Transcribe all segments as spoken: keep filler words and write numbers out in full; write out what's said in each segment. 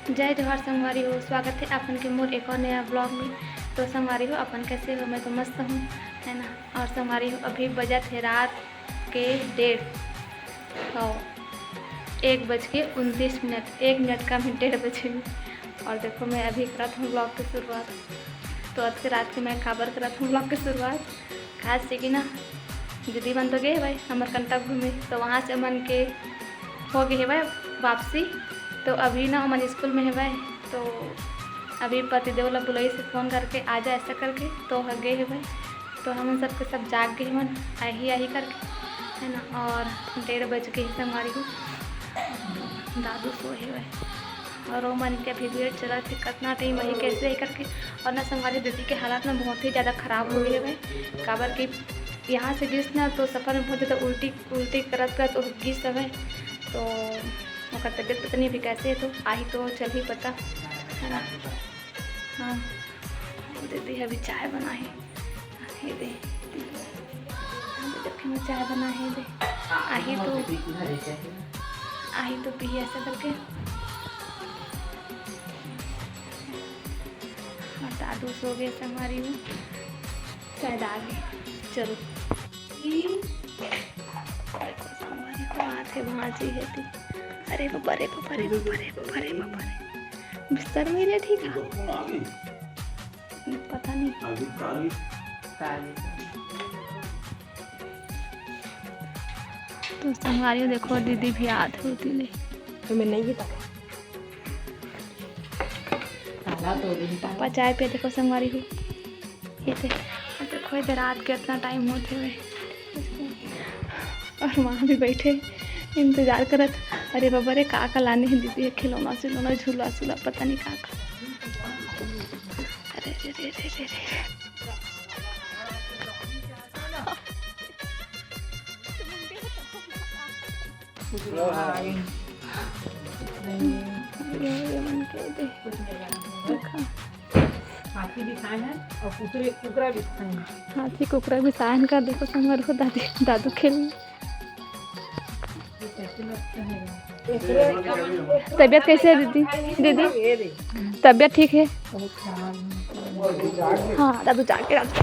जय जोहार संगवारी हो, स्वागत है आपन के मोर एक और नया ब्लॉग में। तो संगवारी हो, अपन कैसे हो? मैं तो मस्त हूँ, है ना। और संगवारी हो, अभी बजत है रात के डेढ़, तो एक बज के उनतीस मिनट, एक मिनट कम है डेढ़ बजे में। और देखो, मैं अभी करत हूँ ब्लॉग की शुरुआत। तो आज के रात के मैं काबर करत हूँ ब्लॉग की शुरुआत, खास से कि ना, दीदी मन तो गए हवय हमर कंटक घूमे, तो वहाँ से मन के हो गए हवय वापसी। तो अभी ना मन स्कूल में हवय, तो अभी पतिदेव ला बुलाइस हे फोन करके, "आ जा" ऐसा करके, तो ह गए हवय। तो हमन सबके सब जाग गए हवन, आही आही करके, है ना। और डेढ़ बज के ही संगवारी हो, दादू सोए हवय। और वो मन के अभी वेट चलत हे, कतना टाइम आही, कैसे आही करके। और ना संगवारी, दीदी के हालत ना बहुत ही ज़्यादा खराब हो गए हवय, काबर कि यहाँ से गिस ना, तो सफर में बहुत ज़्यादा उल्टी उल्टी करत करत वो गिस हवय। तो ओकर तबीयत पता नहीं अभी कैसे है, तो आही तो चल ही पता, है ना। हाँ, दीदी अभी चाय बना है, ये दे, अभी देखो मैं चाय बना है, ये दे, आही तो, आही तो पी ऐसा करके। और दादू सो गए संगवारी हो, शायद आ गए। चलो, संगवारी हो, आत है भांची है ती। अरे बाबा रे, बाबा रे, बाबा रे, बाबा रे, बाबा रे। बिस्तर में ही लेटी का? पता नहीं। तो संगवारी हो, देखो दीदी भी आत होती ले। तो मैं नहीं पता। ताला तोड़ दी। पापा चाय पे, देखो संगवारी हो, ये दे, देखो इधर रात के इतना टाइम होते हुए, और वहाँ भी बैठे इंतजार करत। अरे बाबा रे, का का लाने हैं दीदी, खिलौना सिलौना, झूला सूला, पता नहीं का का। अरे रे रे रे रे रे। ये, ये मन के दे। देखा। हाथी बिसाए हैं और कुकरे, कुकरा बिसाए हैं। हाथी कुकरा बिसाए हैं का, देखो संगवारी हो, दादी, दादू खेल। तबीयत कैसे है दीदी? दीदी, तबीयत ठीक है? हाँ, दादू जाके, दादू।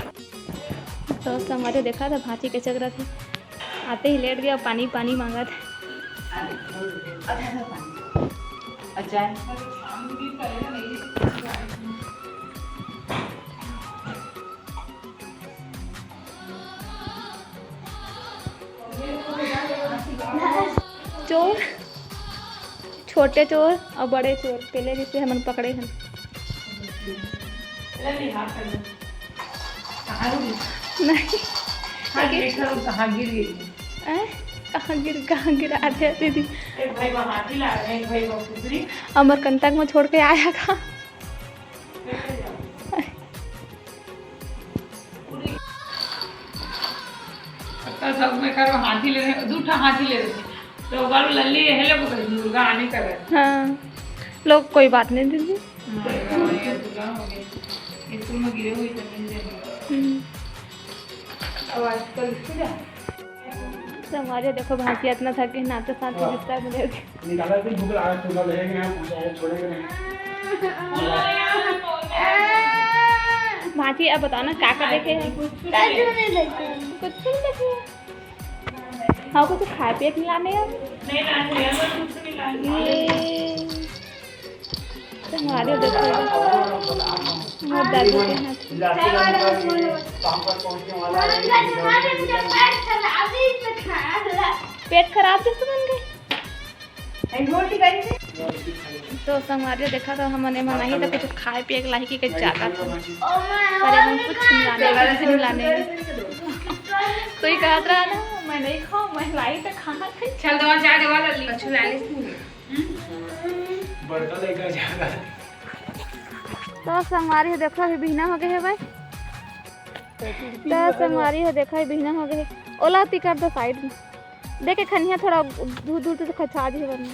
तो संगवारी देखा था भांची कैसे करत हे। आते ही लेट गया, पानी पानी मांगत। अच्छा है। चोर, छोटे चोर और बड़े चोर पहले जैसे हमन पकड़े हन। नहीं। कहाँ गिर गई? हैं? कहाँ गिर, कहाँ गिरा दे दीदी? अमरकंटक में छोड़ के आया का? सब में करो हाथी ले रहे, दू ठा हाथी ले रहे। तो बालू लल्ली है, लोग मुर्गा आने का है। हाँ, लोग कोई बात नहीं दीदी। हाँ, ये दुर्गा हो गई। स्कूल में गिरे हुए तो मिल जाएंगे। हम्म। अब आजकल इसको जा। संगवारी देखो, भांची इतना थक गई, नाचत नाचत बिस्तर में लेट गई। निकाला भी भूख लगा, छोड़ेगा नहीं। भांची, अब बताओ ना, का का देखे हैं? कुछ नहीं देखे। कुछ नहीं देखे। हाँ, कुछ खाए पिए के लाने हैं? नहीं लाने हैं, बस कुछ नहीं लाने। ये संगवारी देखो, मोर दादू के हाथ। पेट खराब जैसे बन गए। तो संगवारी देखा, तो हमन एमा नहीं तो कुछ खाए पिए के लाही के कहीं ज्यादा था। पर एमन कुछ नहीं लाने, कुछ नहीं लाने। कोई कहत रहा ना, मैं नहीं खाऊं, मैं लाई तो कहाँ खाई? चल, दवा चाय देवा ला ली। कुछ लाने से नहीं। बड़का लइका जागा। तो संगवारी हो देखो, अभी बिहना हो गए है भाई। तो संगवारी हो देखो, अभी बिहना हो गए है। ओला ती कर दो साइड में। देखे खनिया थोड़ा दूर दूर से खचा दी वरना।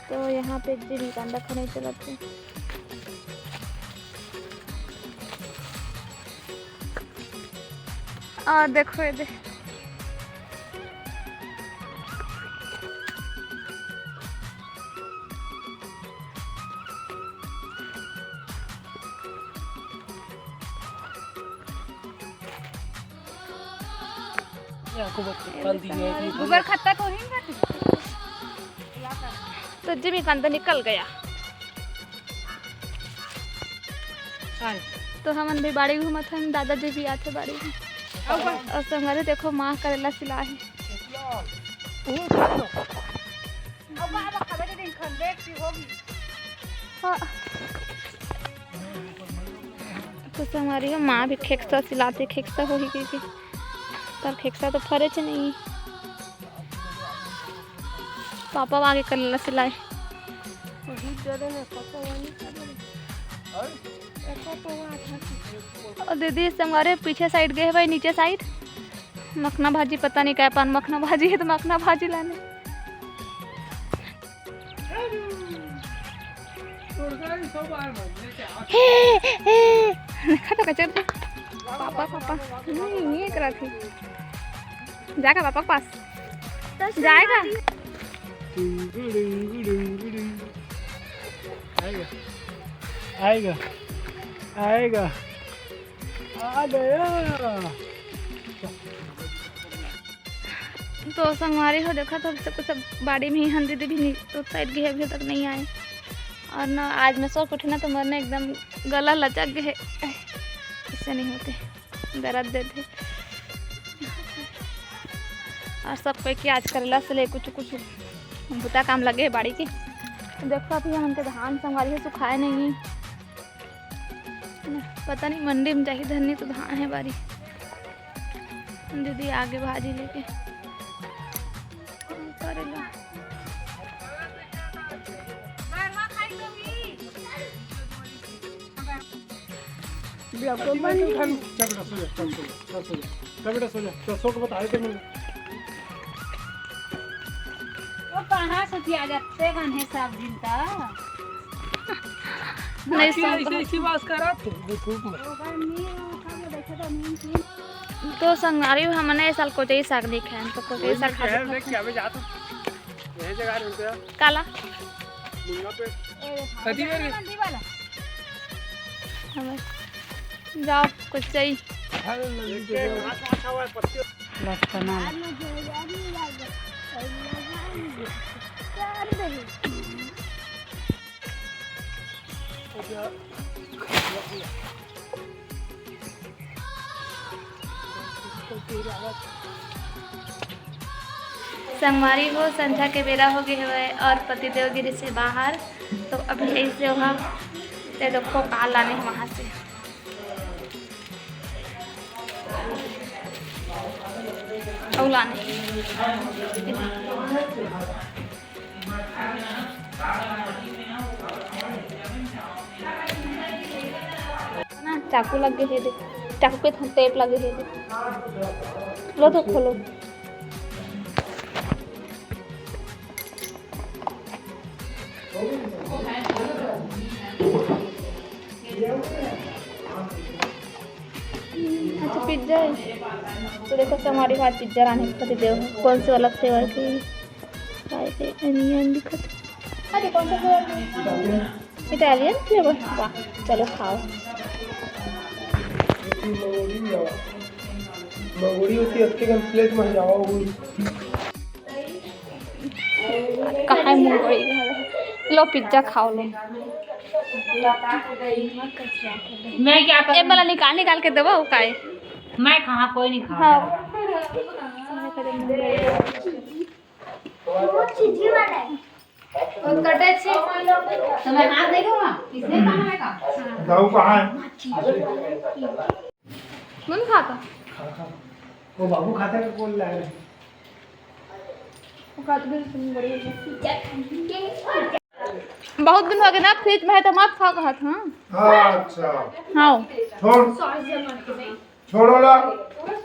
तो यहाँ पे जिम कांडा खने चलत है। और देखो ये दे। गोबर खत्ता तो ही ना। तो जिमी कंद निकल गया। तो हमन भी बाड़ी घूमत हन, दादाजी भी आथे बाड़ी में। अउ संगवारी देखो, माँ करेला सिला हे। हाँ। तो संगवारी हो, माँ भी खेकसा सिलाथे, खेकसा होही कहिके, पर खेकसा तो फरेच नहीं। पापा आगे करेला सिलाए। और दीदी संगवारी पीछे साइड गए भाई, नीचे साइड मखना भाजी, पता नहीं काय पान मखना भाजी है, तो मखना भाजी लाने। हे, हे, देखा तो कचर दे। पापा, पापा, नहीं, ये करा थी। जाएगा पापा के पास। जाएगा। आएगा, आएगा, आएगा। आ गया। तो संगवारी हो, देखा तो सब कुछ, सब बाड़ी में ही हन, दीदी भी नी-, तो साइड गए, अभी तक नहीं आए। और ना, आज मैं सो के उठे ना, तो मोर ना एकदम गला लचक गए है, इससे नहीं होते, दर्द देते। और सब कोई के आज करेला से ले कुछ कुछ बुता काम लगे है बाड़ी के। तो देखो, अभी हमन के धान संगवारी हो सुखाए नहीं, पता नहीं मंडी में जाही धरनी तो धान है बारी। दीदी आगे भाजी लेके करेला। ब्लॉग को बंद। चल बेटा, सो जा, चल, सो जा। चल बेटा, सो जा। चल, सो के बता दे तो। वो कहाँ से किया जाते गन है सब दिन का? नहीं, ऐसी, सुन ऐसी, ऐसी बात करा तू YouTube में। तो संगवारी, हमने ए साल कोचई साग नहीं खाए, तो कोचई साग खा के देख के अबे जा तू। यही जगह रहते हैं। काला? मुंगा पे। कदी में रे? हमें जाओ, कोचई। अरे, नंदी के। लसना। संगवारी हो, संझा के बेरा हो गए हवय और पतिदेव गिरे से बाहर, तो अभी ऐसे वहाँ ते देखो का लाने हैं वहाँ से। अउ लाने। ना, चाकू लगे हे दे, चाकू के टेप लगे हे दे। लो तो खोलो। अच्छा, पिज्जा है। तो देखो, संगवारी हो, पिज्जा लाने के पति देव है। कौन से वाला फ्लेवर के? काय के? अनियन दिखत। अरे, कौन सा फ्लेवर? Italian flavour. वाह, चलो खाओ। मगोड़ी होती है, अतके कन प्लेट में जावा हुई। कहाँ है मुंह बड़ी घर? लो, पिज्जा खाओ लो। मैं क्या करूँ? ए, मला निकाल, निकाल के देबो, काहे? मैं कहाँ, कोई नहीं खा। हाँ। कटे छे। तो मैं हाथ नहीं दूंगा, इसने कहा है का? दाऊ कहाँ है? मम्मी खाता। वो बाबू खाता है, कौन लाया है? वो खाते थे, तुम बड़ी हो गई। बहुत दिन हो गए ना, फ्रिज में है तो मत खाओ, कहा था। हाँ, अच्छा। हाँ। छोड़। छोड़ो ला।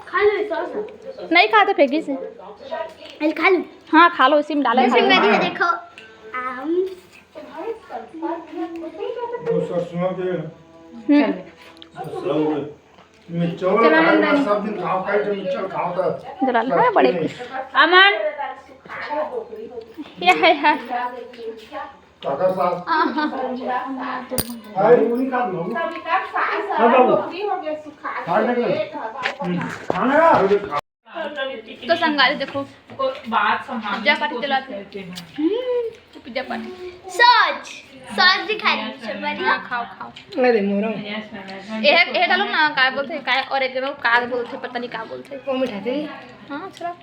खा लो, सॉस। नहीं खाते, फेंकी से। अरे, खा लो। हाँ, खा लो, इसी में डाले, खा लो। मैं भी देखो। आम। वो सरसों के। हम्म। सरसों के। मिक्सचर चलो, खाओ, नंदनी। सब दिन खाओ, खाओ, जब मिक्सचर खाओ तो जरा लगता है बड़े। लगती नहीं। अमन। ये है, है। काका सास। हाँ, हाँ। अरे, वो नहीं खा लो। हाँ, बाबू। खा ले। हम्म। खाना खा। तो संगवारी देखो, बात संभालने पूजा की पाठ कोशिश चलाते। करते हैं। हम्म, तो पूजा पाठ। सॉस, सॉस दिखा रही, बढ़िया। हाँ, खाओ खाओ। अरे मोरो। ए ए डालो ना, का बोलथे, का, और एक लोग का बोलथे, पता नहीं का बोलथे। वो मिठाते। हाँ, चला।